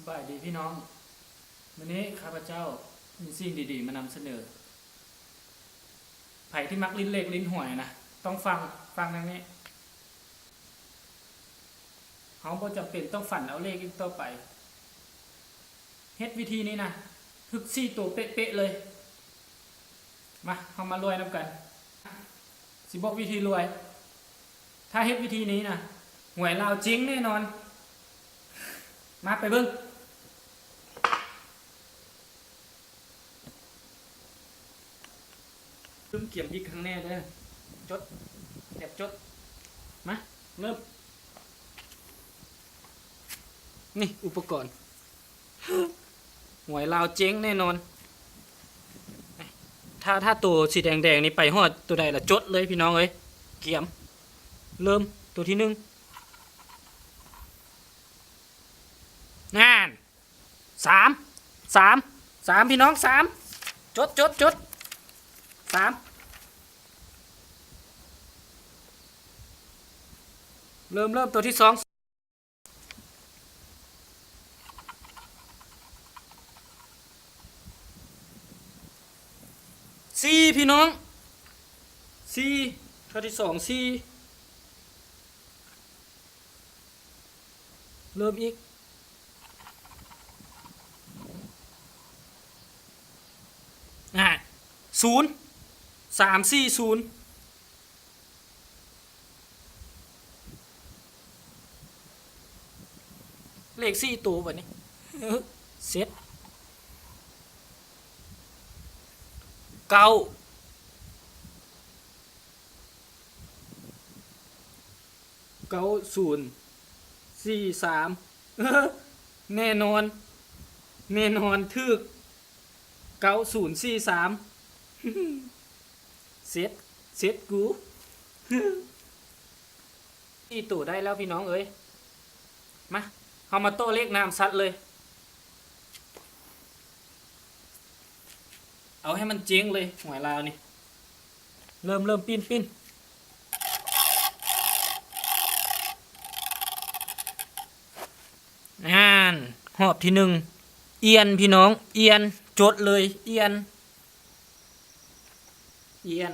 ສະບາຍດີພີ່ນ້ອງ, ມື້ນີ້ຂ້າພະເຈົ້າມີສິ່ງດີໆມານຳສະເໜີ. ໃຜທີ່ມັກຫຼິ້ນເລກຫຼິ້ນຫວຍນະ ຕ້ອງຟັງ, ຟັງດັ່ງນີ້. ເຮົາບໍ່ຈຳເປັນຕ້ອງຝັນເອົາເລກອີກຕໍ່ໄປ. ເຮັດວິທີນີ້ນະ ຖືກສີ່ໂຕເປະໆເລີຍ. ມາ ເຮົາມາລວຍນຳກັນ. ຊິບອກວິທີລວຍ. ຖ້າເຮັດວິທີນີ້ນະ ຫວຍລາວເຈັງແນ່ນອນ. ມາໄປເບິ່ງ. ລືມກຽມບິກຂ້າງແນ່ເດີ. ຈົດ ແອບຈົດ. ມາ ເລີ່ມ. ນີ້ອຸປະກອນ. ຫວຍລາວເຈັງແນ່ນອນ. ຖ້າ ຖ້າໂຕສີແດງໆນີ້ໄປຮອດໂຕໃດລະຈົດເລີຍພີ່ນ້ອງເອີຍ. ກຽມ. ເລີ່ມ. ໂຕທີໜຶ່ງ. ນັ້ນ. ສາມ ສາມ ສາມ ພີ່ນ້ອງ ສາມ. ຈົດ ຈົດ ຈົດ. ສາມ. ເລີ່ມ ເລີ່ມ. ໂຕທີສອງ. ສີ່ ພີ່ນ້ອງ ສີ່. ເທື່ອທີສອງ ສີ່. ເລີ່ມອີກ. ອ່າ ສູນ ສາມ ສີ່ ສູນ. ເລກສີ່ໂຕບາດນີ້. ເຊັດ. ເກົ້າ ເກົ້າ ສູນ ສີ່ ສາມ. ແນ່ນອນ ແນ່ນອນ ຖືກ. ເກົ້າ ສູນ ສີ່ ສາມ. ເຊັດ ເຊັດກູ. ສີ່ໂຕໄດ້ແລ້ວພີ່ນ້ອງເອີຍ. ມາ ເຮົາມາຕໍ່ເລກນ້ຳສັດເລີຍ. ເອົາໃຫ້ມັນເຈັງເລີຍ ຫວຍລາວນີ້. ເລີ່ມ ເລີ່ມ ປິ່ນ ປິ່ນ. ອ່ານ ຮອບທີໜຶ່ງ ອຽນ ພີ່ນ້ອງ ອຽນ. ຈົດເລີຍ ອຽນ ອຽນ.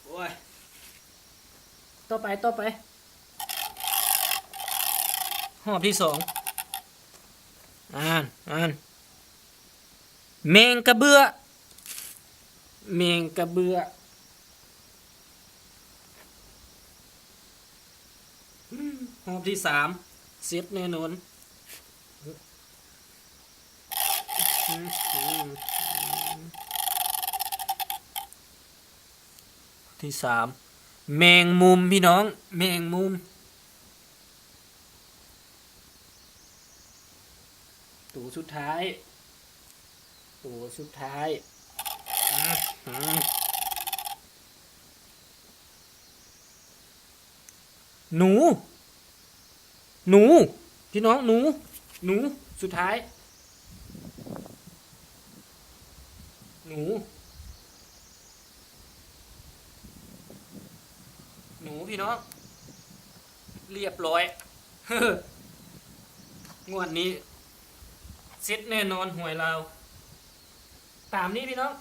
ໂອ້ຍ. ຕໍ່ໄປ ຕໍ່ໄປ. ຮອບທີສອງ. ອ່ານ ອ່ານ. ແມງກະເບືອ ແມງກະເບືອ. ຮອບທີສາມ ເຊັດແນ່ນອນ. ທີສາມ ແມງມຸມ ພີ່ນ້ອງ ແມງມຸມ. ໂຕສຸດທ້າຍ ໂຕສຸດທ້າຍ. ອື ອື ໜູ ໜູ ພີ່ນ້ອງ ໜູ ໜູ ສຸດທ້າຍ. ໜູ ໜູ ພີ່ນ້ອງ ລຽບຮ້ອຍ. ງວດນີ້ເສັດແນ່ນອນ ຫວຍລາວ. ຕາມນີ້ພີ່ນ້ອງ.